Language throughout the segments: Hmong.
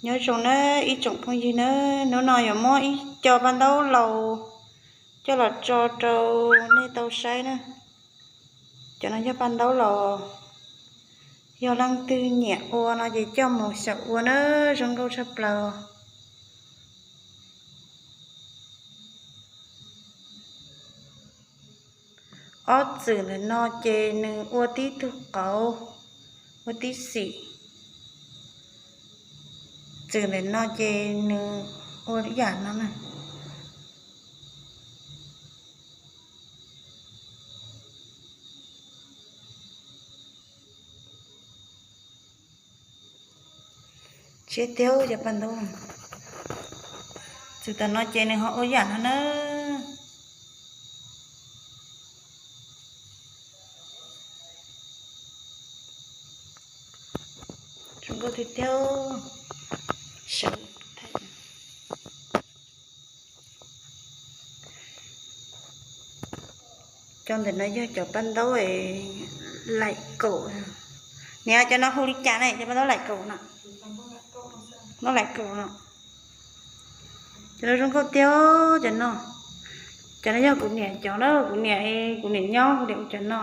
Nyob zoo na ib tsoom phooj ywg na, hnub no yuav muab ib co paj ntaub laus coj los tso rau nej tau saib na. Cov no yog paj ntaub laus, yog leej twg nyiam ua no ces coj mus xyaum ua na, zoo nkauj tshaj plaws. Ob txwm ntawm no ces nws ua tib tug qauv, ua tib xim. Txwm ntawm no ces nws ua yam no na. Tsiab tiag cov paj ntaub. Txwm tom no ces nws ho ua yam no na. Zoo nkauj tiag tiag. Cov ntawm no yog cov paj ntaub laim kaum. Niam, cov no hu li cas ne? Cov paj ntaub laim kaum no. Ntaub laim kaum no. Cov no zoo nkauj tiag cov no. Cov no yog kuv niam cov na, kuv niam, kuv niam nyob kuv niam ua cov no.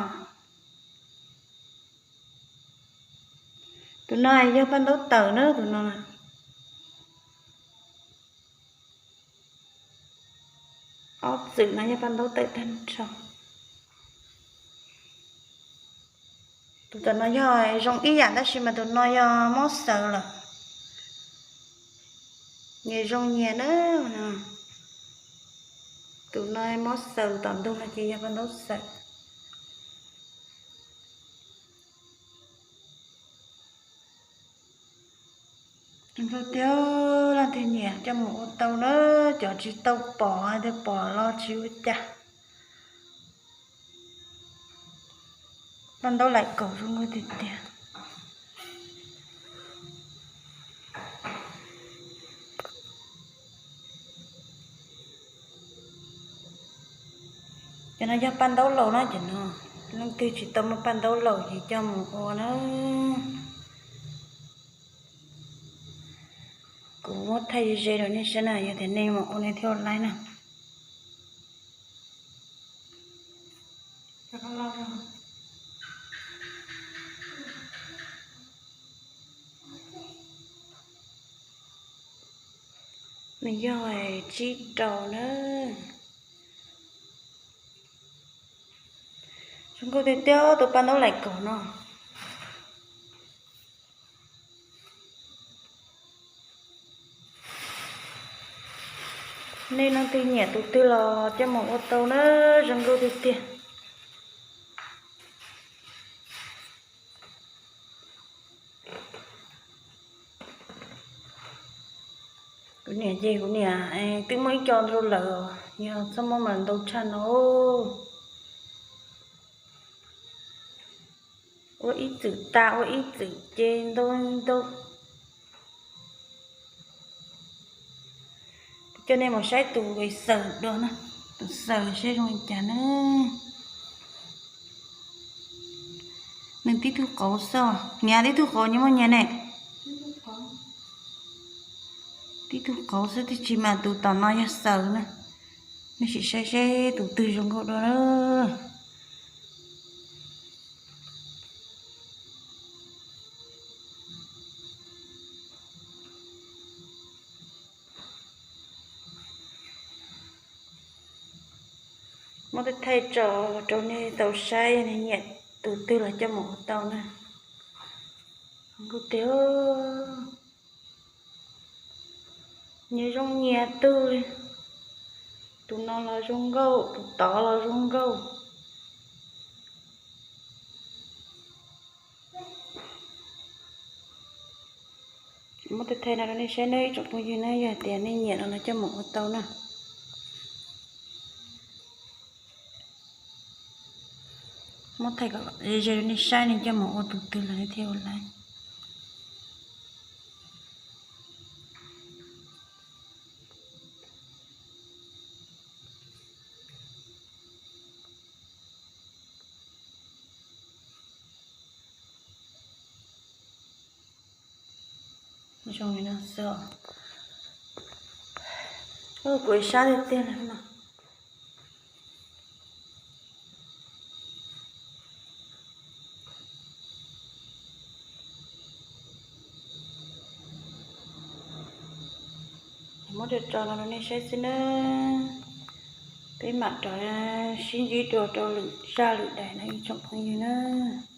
Tus no yog paj ntaub tawm na, tus no na. Ob txwm no yog paj ntaub tawm tag nrho. Tus tom no yog zoo ib yam tab sis mas tus no yog mob xaws lawm. Nyias zoo nyias na. Tus no mob xaws, tom ntug no ces yog paj ntaub xaws. Zoo nkauj tiag, leej twg nyiam coj mus ua tau na, cov tsis tau pom hais tias pom los tsis ua cas. Paj ntaub laim kaum zoo nkauj tiag tiag. Cov no yog paj ntaub laus na, cov no leej twg tsis tau muaj paj ntaub laus ces coj mus ua na. Kuv muab thaij ze ze rau nej saib na, yog tias nej mus ua nej thiaj ua laib na. Nws yog tsib rau na. Zoo nkauj tiag tiag tus paj ntaub laim kaum no. Nej leej twg nyiam tus twg los coj mus ua tau na, zoo nkauj tiag tiag. Kuv niam ces kuv niam twb muaj ib co rau lawm, yog txhob muab mas ntau tshaj no. Ua ib txwm tas ua ib txwm ces ntau ntau. Coj nej mus saib tus xaws dua na, tus xaws saib zoo li cas na. Nws tib tug qauv xwb, nyias tib tug qauv nyias muaj nyias ne. Tib tug qauv xwb tiam sis mas tus tom no yog xaws na. Nej sim saib seb tus twg zoo nkauj dua na. Muab thaij tso rau nej tau saib, yog nej nyiam tus twg los coj mus ua tau na. Nkauj tiag. Nyias zoo nyias tug li. Tus no los zoo nkauj, tus tod los zoo nkauj. Muab thaij thaij no rau nej saib nawb ib tsoom phooj ywg na, yog tias nej nyiam no los coj mus ua tau na. Muab thaij kom ze ze rau nej saib, nej coj mus ua tus twg los nej thiaj ua laib. Zoo li no xwb. Kuv sab tiag tiag li no. Muab rau tso no rau nej saib xwb nawb. Peb mam rov sib ntsib dua rau lwm zaj lwm daim no ib tsoom phooj ywg nawb.